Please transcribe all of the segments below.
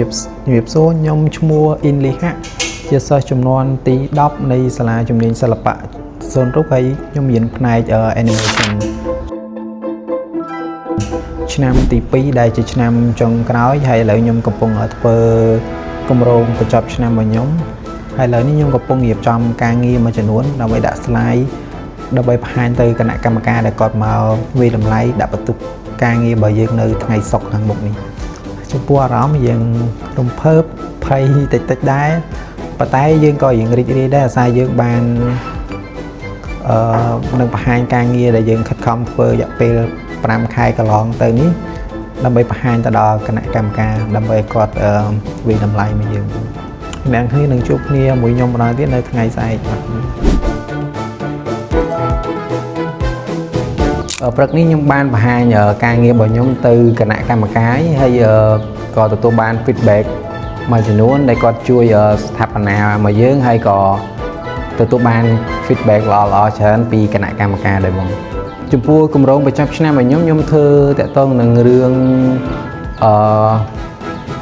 ជំរាបសួរខ្ញុំឈ្មោះអ៊ីនលីហាក់ជាសិស្សជំនាន់ទី10នៃសាលាជំនាញសិល្បៈសូនរុកហើយខ្ញុំរៀនផ្នែក animation ឆ្នាំទី2ដែលជាឆ្នាំចុងក្រោយហើយឥឡូវខ្ញុំកំពុងធ្វើគម្រោងបញ្ចប់ឆ្នាំរបស់ខ្ញុំហើយឥឡូវនេះខ្ញុំកំពុងរៀបចំការងារមួយចំនួនដើម្បីដាក់ slide ដើម្បីបង្ហាញទៅគណៈកម្មការដែលគាត់មកវាយតម្លៃដាក់បន្ទុកការងាររបស់យើងនៅថ្ងៃសុក្រខាងមុខនេះ ចំពោះអារម្មណ៍យើងរំភើបភ័យតិចតិចៗដែរប៉ុន្តែយើងក៏យើងរីករាយដែរអាស្រ័យយើងបានអឺនឹងបង្ហាញការងារដែលយើងខិតខំធ្វើរយៈពេល5ខែកន្លងទៅនេះដើម្បីបង្ហាញទៅដល់គណៈកម្មការដើម្បីឲ្យគាត់វាយតម្លៃមកយើងអ្នកគ្នានឹងជួបគ្នាមួយខ្ញុំម្ដងទៀតនៅថ្ងៃស្អែកបាទ ព្រឹកនេះខ្ញុំបានបង្ហាញការងាររបស់ខ្ញុំទៅគណៈកម្មការហើយក៏ទទួលបាន feedback មួយចំនួនដែលគាត់ជួយស្ថាបនាមកយើងហើយក៏ទទួលបាន feedback ល្អៗច្រើនពីគណៈកម្មការដែរបងចំពោះគម្រោងបញ្ចប់ឆ្នាំរបស់ខ្ញុំខ្ញុំធ្វើតាក់ទងនឹងរឿងអឺ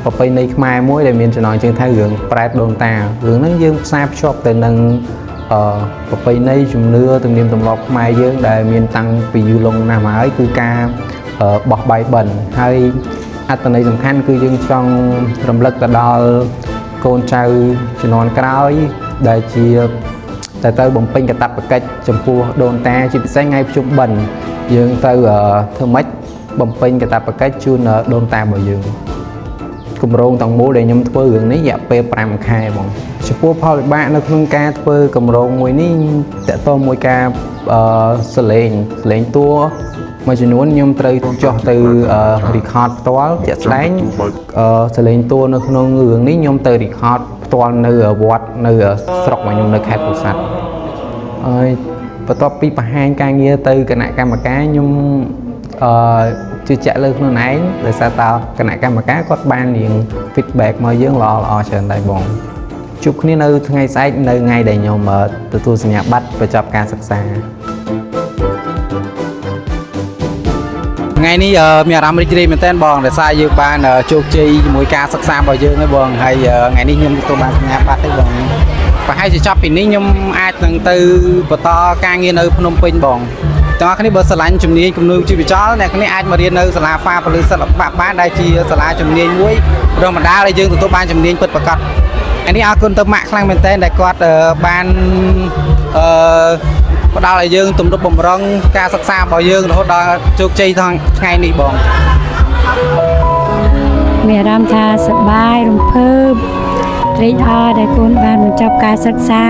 ប្រពៃណីខ្មែរមួយដែលមានចំណងជើងថារឿងប្រែតដូនតារឿងហ្នឹងយើងផ្សារភ្ជាប់ទៅនឹង អឺប្រពៃណីជំនឿទំនៀមទម្លាប់ខ្មែរយើងដែលមានតាំងពីយូរលង់ណាស់មកហើយគឺការបោះបាយបិណ្ឌហើយអត្ថន័យសំខាន់គឺយើងចង់រំលឹកទៅដល់កូនចៅជំនាន់ក្រោយដែលជាតែទៅបំពេញកាតព្វកិច្ចចំពោះដូនតាជាពិសេសថ្ងៃភ្ជុំបិណ្ឌយើងទៅធ្វើម៉េចបំពេញកាតព្វកិច្ចជូនដូនតារបស់យើង គម្រោងទាំងមូលដែលខ្ញុំធ្វើរឿងនេះរយៈពេល5ខែបងចំពោះផលវិបាកនៅក្នុងការធ្វើគម្រោងមួយនេះតកតងមួយការអឺសលេងសលេងតួមួយចំនួនខ្ញុំត្រូវចុះទៅ record ផ្ទាល់ជាក់ស្ដែងសលេងតួនៅក្នុងរឿងនេះខ្ញុំទៅ record ផ្ទាល់នៅវត្តនៅស្រុករបស់ខ្ញុំនៅខេត្តពោធិ៍សាត់ហើយបន្ទាប់ពីបង្ហាញការងារទៅគណៈកម្មការខ្ញុំអឺជឿជាក់លើខ្លួនឯងដោយសារតើគណៈកម្មការគាត់បានរៀង feedback មកយើងល្អល្អច្រើនដែរបងជួបគ្នានៅថ្ងៃស្អែកនៅថ្ងៃដែលខ្ញុំទទួលសញ្ញាបត្របញ្ចប់ការសិក្សា ថ្ងៃនេះមានអារម្មណ៍រីករាយមែនទែនបងដោយសារយើងបានជោគជ័យជាមួយការសិក្សារបស់យើងហើយបងហើយថ្ងៃនេះខ្ញុំទទួលបានសញ្ញាបត្រហើយបងប្រហែលជាចប់ពីនេះខ្ញុំអាចនឹងទៅបន្តការងារនៅភ្នំពេញបងទាំងអស់គ្នាបើស្រឡាញ់ជំនាញគំនូរជីវចលអ្នកគ្នាអាចមករៀននៅសាលាហ្វាពលឺសិល្បៈបានដែលជាសាលាជំនាញមួយរងបណ្ដាលឲ្យយើងទទួលបានជំនាញពិតប្រាកដថ្ងៃនេះអរគុណទៅម៉ាក់ខ្លាំងមែនទែនដែលគាត់បានអឺ ផ្ដល់ឲ្យយើងទំនុកបំរុងការសិក្សារបស់យើងរហូតដល់ជោគជ័យថ្ងៃនេះបង មានអារម្មណ៍ថាសប្បាយរំភើបត្រេកអរដែលកូនបានបញ្ចប់ការសិក្សា